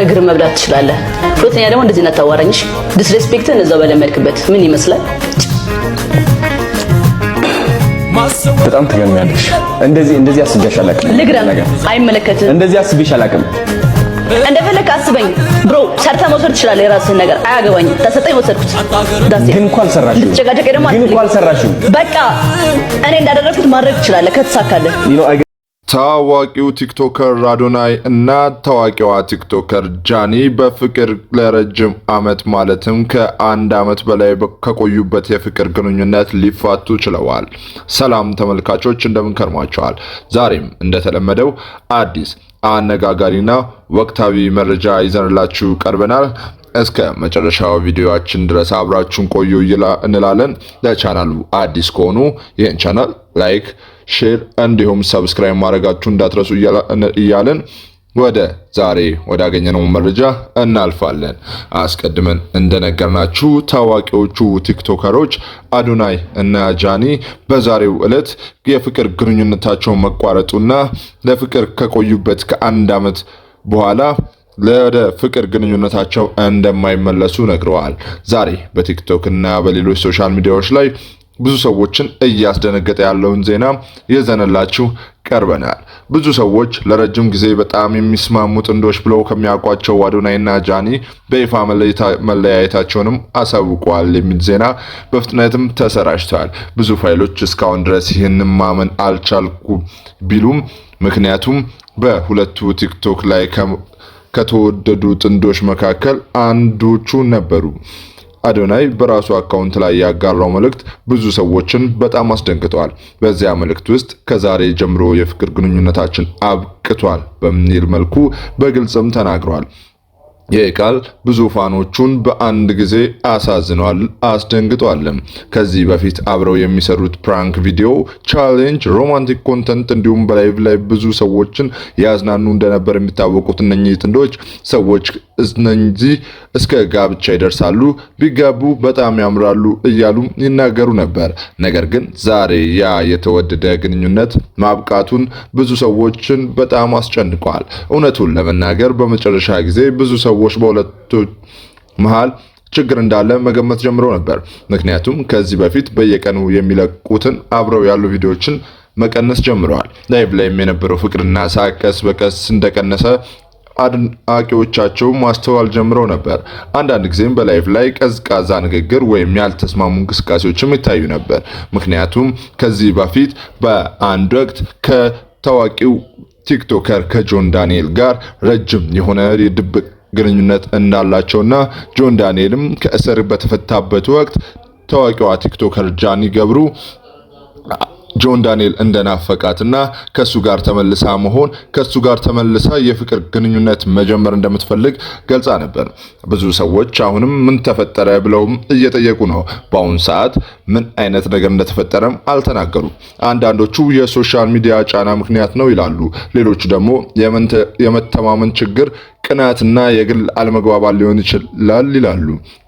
እግር መብላት ትችላለህ። ሁለተኛ ደግሞ እንደዚህ እንዳታዋራኝ። Disrespect ን እዛው በለመድክበት ምን ይመስላል? በጣም ትገርሚያለሽ። እንደዚህ እንደዚህ አስቤሽ አላውቅም። ልግረም፣ አይመለከትም። እንደዚህ አስቤሽ አላውቅም። እንደፈለክ አስበኝ bro። ሰርተህ መውሰድ ትችላለህ። የራስህን ነገር አያገባኝም። ተሰጠኝ፣ ወሰድኩት። That's it። ግን እኮ አልሰራሽም። እንድትጨቃጨቀኝ ደግሞ ግን እኮ አልሰራሽም። በቃ እኔ እንዳደረግኩት ማድረግ ትችላለህ ከተሳካልህ። You know, I ታዋቂው TikToker አዶናይ እና ታዋቂዋ TikToker ጃኒ በፍቅር ለረጅም ዓመት፣ ማለትም ከ1 ዓመት በላይ ከቆዩበት የፍቅር ግንኙነት ሊፋቱ ችለዋል። ሰላም ተመልካቾች፣ እንደምን ከርማችኋል? ዛሬም እንደተለመደው አዲስ፣ አነጋጋሪና ወቅታዊ መረጃ ይዘንላችሁ ቀርበናል። እስከ መጨረሻው ቪዲዮአችን ድረስ አብራችሁን ቆዩ እንላለን። ለቻናሉ አዲስ ከሆኑ ይህን channel like፣ share እንዲሁም subscribe ማድረጋችሁ እንዳትረሱ እያልን ወደ ዛሬ ወዳገኘነው መረጃ እናልፋለን። አስቀድመን እንደነገርናችሁ ታዋቂዎቹ ቲክቶከሮች አዶናይ እና ጃኒ በዛሬው ዕለት የፍቅር ግንኙነታቸውን መቋረጡና ለፍቅር ከቆዩበት ከ1 ዓመት በኋላ ወደ ፍቅር ግንኙነታቸው እንደማይመለሱ ነግረዋል። ዛሬ በቲክቶክ እና በሌሎች social media ዎች ላይ ብዙ ሰዎችን እያስደነገጠ ያለውን ዜና ይዘንላችሁ ቀርበናል። ብዙ ሰዎች ለረጅም ጊዜ በጣም የሚስማሙ ጥንዶች ብለው ከሚያውቋቸው አዶናይና ጃኒ በይፋ መለያየታቸውንም አሳውቀዋል የሚል ዜና በፍጥነትም ተሰራጭቷል። ብዙ ፋኖች እስካሁን ድረስ ይህንን ማመን አልቻልኩም ቢሉም፣ ምክንያቱም በሁለቱ ቲክቶክ ላይ ከተወደዱ ጥንዶች መካከል አንዶቹ ነበሩ። አዶናይ በራሱ account ላይ ያጋራው መልእክት ብዙ ሰዎችን በጣም አስደንግጠዋል። በዚያ መልእክት ውስጥ ከዛሬ ጀምሮ የፍቅር ግንኙነታችን አብቅቷል በሚል መልኩ በግልጽም ተናግሯል። ይህ ቃል ብዙ ፋኖቹን በአንድ ጊዜ አሳዝኗል፣ አስደንግጧልም። ከዚህ በፊት አብረው የሚሰሩት prank ቪዲዮ፣ challenge፣ romantic content እንዲሁም በ live ላይ ብዙ ሰዎችን ያዝናኑ እንደነበር የሚታወቁት እነኚህ ጥንዶች ሰዎች እነዚህ እስከ ጋብቻ ይደርሳሉ፣ ቢጋቡ በጣም ያምራሉ እያሉ ይናገሩ ነበር። ነገር ግን ዛሬ ያ የተወደደ ግንኙነት ማብቃቱን ብዙ ሰዎችን በጣም አስጨንቋል። እውነቱን ለመናገር በመጨረሻ ጊዜ ብዙ ሰዎች በሁለቱ መሃል ችግር እንዳለ መገመት ጀምሮ ነበር። ምክንያቱም ከዚህ በፊት በየቀኑ የሚለቁትን አብረው ያሉ ቪዲዮዎችን መቀነስ ጀምረዋል። Live ላይም የነበረው ፍቅርና ሳቅ ቀስ በቀስ እንደቀነሰ አድናቂዎቻቸው ማስተዋል ጀምረው ነበር። አንዳንድ ጊዜም በ live ላይ ቀዝቃዛ ንግግር ወይም ያልተስማሙ እንቅስቃሴዎችም ይታዩ ነበር። ምክንያቱም ከዚህ በፊት በአንድ ወቅት ከታዋቂው TikToker ከጆን ዳንኤል ጋር ረጅም የሆነ የድብቅ ግንኙነት እንዳላቸውና ጆን ዳንኤልም ከእስር በተፈታበት ወቅት ታዋቂዋ TikToker ጃኒ ገብሩ ጆን ዳንኤል እንደናፈቃትና ከሱ ጋር ተመልሳ መሆን፣ ከሱ ጋር ተመልሳ የፍቅር ግንኙነት መጀመር እንደምትፈልግ ገልጻ ነበር። ብዙ ሰዎች አሁንም ምን ተፈጠረ ብለውም እየጠየቁ ነው። በአሁኑ ሰዓት ምን አይነት ነገር እንደተፈጠረም አልተናገሩም። አንዳንዶቹ የ social media ጫና ምክንያት ነው ይላሉ። ሌሎቹ ደግሞ የመተማመን ችግር፣ ቅናትና የግል አለመግባባት ሊሆን ይችላል ይላሉ።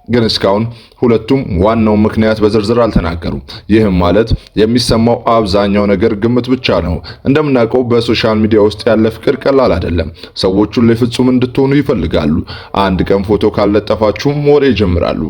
ግን እስካሁን ሁለቱም ዋናው ምክንያት በዝርዝር አልተናገሩም። ይህም ማለት የሚሰማው አብዛኛው ነገር ግምት ብቻ ነው። እንደምናውቀው በ social media ውስጥ ያለ ፍቅር ቀላል አይደለም። ሰዎቹ ፍጹም እንድትሆኑ ይፈልጋሉ። አንድ ቀን ፎቶ ካልለጠፋችሁም ወሬ ይጀምራሉ።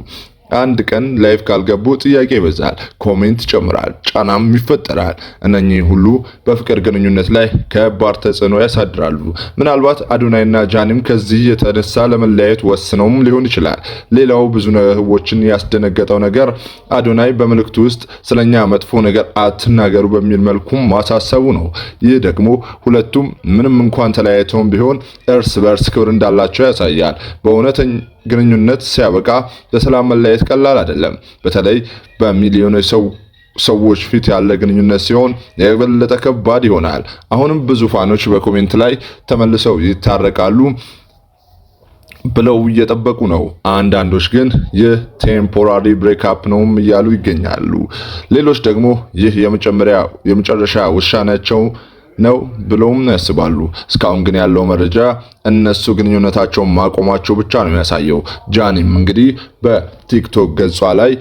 አንድ ቀን live ካልገቡ ጥያቄ ይበዛል፣ comment ይጨምራል፣ ጫናም ይፈጠራል። እነኚህ ሁሉ በፍቅር ግንኙነት ላይ ከባድ ተጽዕኖ ያሳድራሉ። ምናልባት አዶናይና ጃኒም ከዚህ የተነሳ ለመለያየት ወስነውም ሊሆን ይችላል። ሌላው ብዙ ሰዎችን ያስደነገጠው ነገር አዶናይ በመልእክቱ ውስጥ ስለኛ መጥፎ ነገር አትናገሩ በሚል መልኩም ማሳሰቡ ነው። ይህ ደግሞ ሁለቱም ምንም እንኳን ተለያይተውም ቢሆን እርስ በእርስ ክብር እንዳላቸው ያሳያል። በእውነተኛ ግንኙነት ሲያበቃ በሰላም መለያየት ቀላል አይደለም። በተለይ በሚሊዮኖች ሰዎች ፊት ያለ ግንኙነት ሲሆን የበለጠ ከባድ ይሆናል። አሁንም ብዙ ፋኖች በ comment ላይ ተመልሰው ይታረቃሉ ብለው እየጠበቁ ነው። አንዳንዶች ግን ይህ temporary breakup ነውም እያሉ ይገኛሉ። ሌሎች ደግሞ ይህ የመጨረሻ ውሳኔያቸው ነው ብለውም ያስባሉ። እስካሁን ግን ያለው መረጃ እነሱ ግንኙነታቸውን ማቆማቸው ብቻ ነው የሚያሳየው። ጃኒም እንግዲህ በቲክቶክ ገጿ ላይ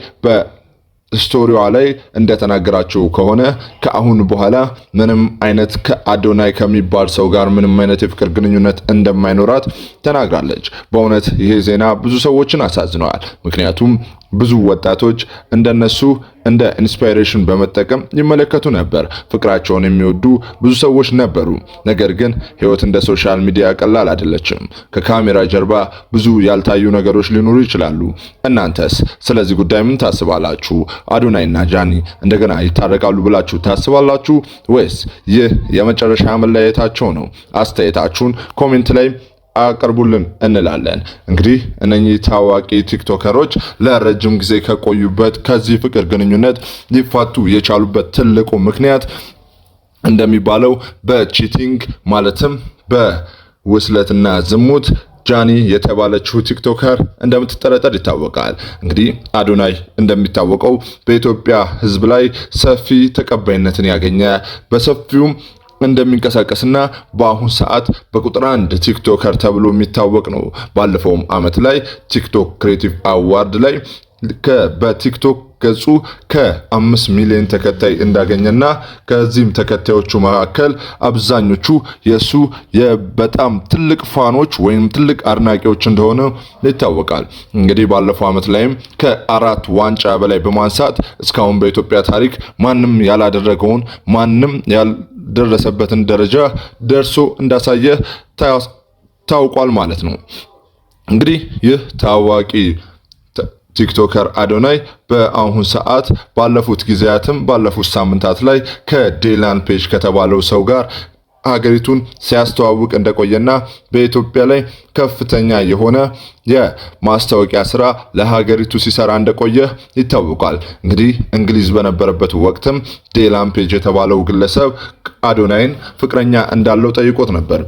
Story ዋ ላይ እንደተናገራቸው ከሆነ ከአሁን በኋላ ምንም አይነት ከአዶናይ ከሚባል ሰው ጋር ምንም አይነት የፍቅር ግንኙነት እንደማይኖራት ተናግራለች። በእውነት ይሄ ዜና ብዙ ሰዎችን አሳዝነዋል። ምክንያቱም ብዙ ወጣቶች እንደነሱ እንደ inspiration በመጠቀም ይመለከቱ ነበር። ፍቅራቸውን የሚወዱ ብዙ ሰዎች ነበሩ። ነገር ግን ህይወት እንደ social media ቀላል አይደለችም። ከካሜራ ጀርባ ብዙ ያልታዩ ነገሮች ሊኖሩ ይችላሉ። እናንተስ ስለዚህ ጉዳይ ምን ታስባላችሁ? አዶናይና ጃኒ እንደገና ይታረቃሉ ብላችሁ ታስባላችሁ ወይስ ይህ የመጨረሻ መለያየታቸው ነው? አስተያየታችሁን comment ላይ አቅርቡልን እንላለን። እንግዲህ እነኚህ ታዋቂ ቲክቶከሮች ለረጅም ጊዜ ከቆዩበት ከዚህ ፍቅር ግንኙነት ሊፋቱ የቻሉበት ትልቁ ምክንያት እንደሚባለው በ cheating ማለትም በውስለትና ዝሙት ጃኒ የተባለችው TikToker እንደምትጠረጠር ይታወቃል። እንግዲህ አዶናይ እንደሚታወቀው በኢትዮጵያ ሕዝብ ላይ ሰፊ ተቀባይነትን ያገኘ፣ በሰፊውም እንደሚንቀሳቀስና በአሁን ሰዓት በቁጥር አንድ TikToker ተብሎ የሚታወቅ ነው። ባለፈውም ዓመት ላይ TikTok Creative Award ላይ በቲክቶክ ገጹ ከ5 ሚሊዮን ተከታይ እንዳገኘና ከዚህም ተከታዮቹ መካከል አብዛኞቹ የእሱ በጣም ትልቅ fan ኦች ወይም ትልቅ አድናቂዎች እንደሆነ ይታወቃል። እንግዲህ ባለፈው ዓመት ላይም ከአራት ዋንጫ በላይ በማንሳት እስካሁን በኢትዮጵያ ታሪክ ማንም ያላደረገውን፣ ማንም ያልደረሰበትን ደረጃ ደርሶ እንዳሳየ ታውቋል ማለት ነው። እንግዲህ ይህ ታዋቂ TikToker አዶናይ በአሁን ሰዓት ባለፉት ጊዜያትም ባለፉት ሳምንታት ላይ ከዴላን ፔጅ ከተባለው ሰው ጋር ሀገሪቱን ሲያስተዋውቅ እንደቆየና በኢትዮጵያ ላይ ከፍተኛ የሆነ የማስታወቂያ ስራ ለሀገሪቱ ሲሰራ እንደቆየ ይታወቃል። እንግዲህ እንግሊዝ በነበረበት ወቅትም ዴላን ፔጅ የተባለው ግለሰብ አዶናይን ፍቅረኛ እንዳለው ጠይቆት ነበር።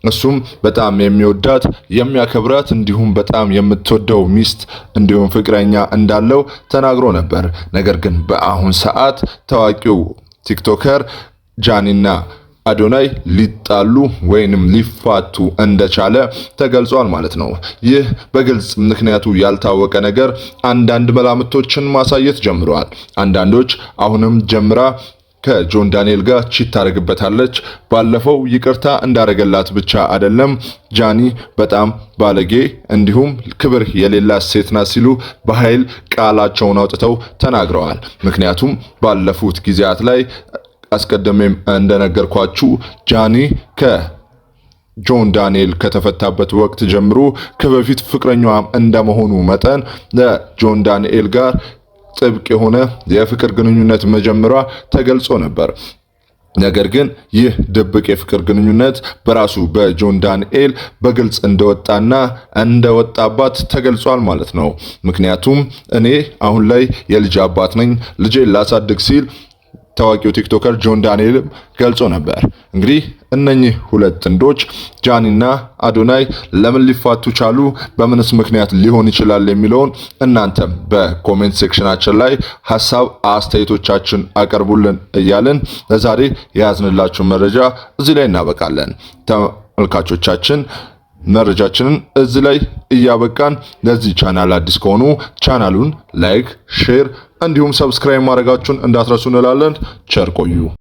እሱም በጣም የሚወዳት፣ የሚያከብራት እንዲሁም በጣም የምትወደው ሚስት እንዲሁም ፍቅረኛ እንዳለው ተናግሮ ነበር። ነገር ግን በአሁን ሰዓት ታዋቂው TikToker ጃኒና አዶናይ ሊጣሉ ወይንም ሊፋቱ እንደቻለ ተገልጿል ማለት ነው። ይህ በግልጽ ምክንያቱ ያልታወቀ ነገር አንዳንድ መላምቶችን ማሳየት ጀምረዋል። አንዳንዶች አሁንም ጀምራ ከጆን ዳንኤል ጋር cheat ታደርግበታለች፣ ባለፈው ይቅርታ እንዳደረገላት ብቻ አይደለም፣ ጃኒ በጣም ባለጌ እንዲሁም ክብር የሌላት ሴት ናት ሲሉ በኃይል ቃላቸውን አውጥተው ተናግረዋል። ምክንያቱም ባለፉት ጊዜያት ላይ አስቀድሜም እንደነገርኳችሁ ጃኒ ከጆን ዳንኤል ከተፈታበት ወቅት ጀምሮ ከበፊት ፍቅረኛዋም እንደመሆኑ መጠን ለጆን ዳንኤል ጋር ጥብቅ የሆነ የፍቅር ግንኙነት መጀመሯ ተገልጾ ነበር። ነገር ግን ይህ ድብቅ የፍቅር ግንኙነት በራሱ በጆን ዳንኤል በግልጽ እንደወጣና እንደወጣባት ተገልጿል ማለት ነው። ምክንያቱም እኔ አሁን ላይ የልጅ አባት ነኝ፣ ልጄን ላሳድግ ሲል ታዋቂው TikToker ጆን ዳንኤል ገልጾ ነበር። እንግዲህ እነኚህ ሁለት ጥንዶች ጃኒና አዶናይ ለምን ሊፋቱ ቻሉ? በምንስ ምክንያት ሊሆን ይችላል የሚለውን እናንተም በ comment section ኣችን ላይ ሀሳብ አስተያየቶቻችን አቀርቡልን እያልን ለዛሬ የያዝንላችሁ መረጃ እዚህ ላይ እናበቃለን። ተመልካቾቻችን፣ መረጃችንን እዚህ ላይ እያበቃን ለዚህ ቻናል አዲስ ከሆኑ ቻናሉን like፣ share እንዲሁም subscribe ማድረጋችሁን እንዳትረሱ እንላለን። ቸር ቆዩ።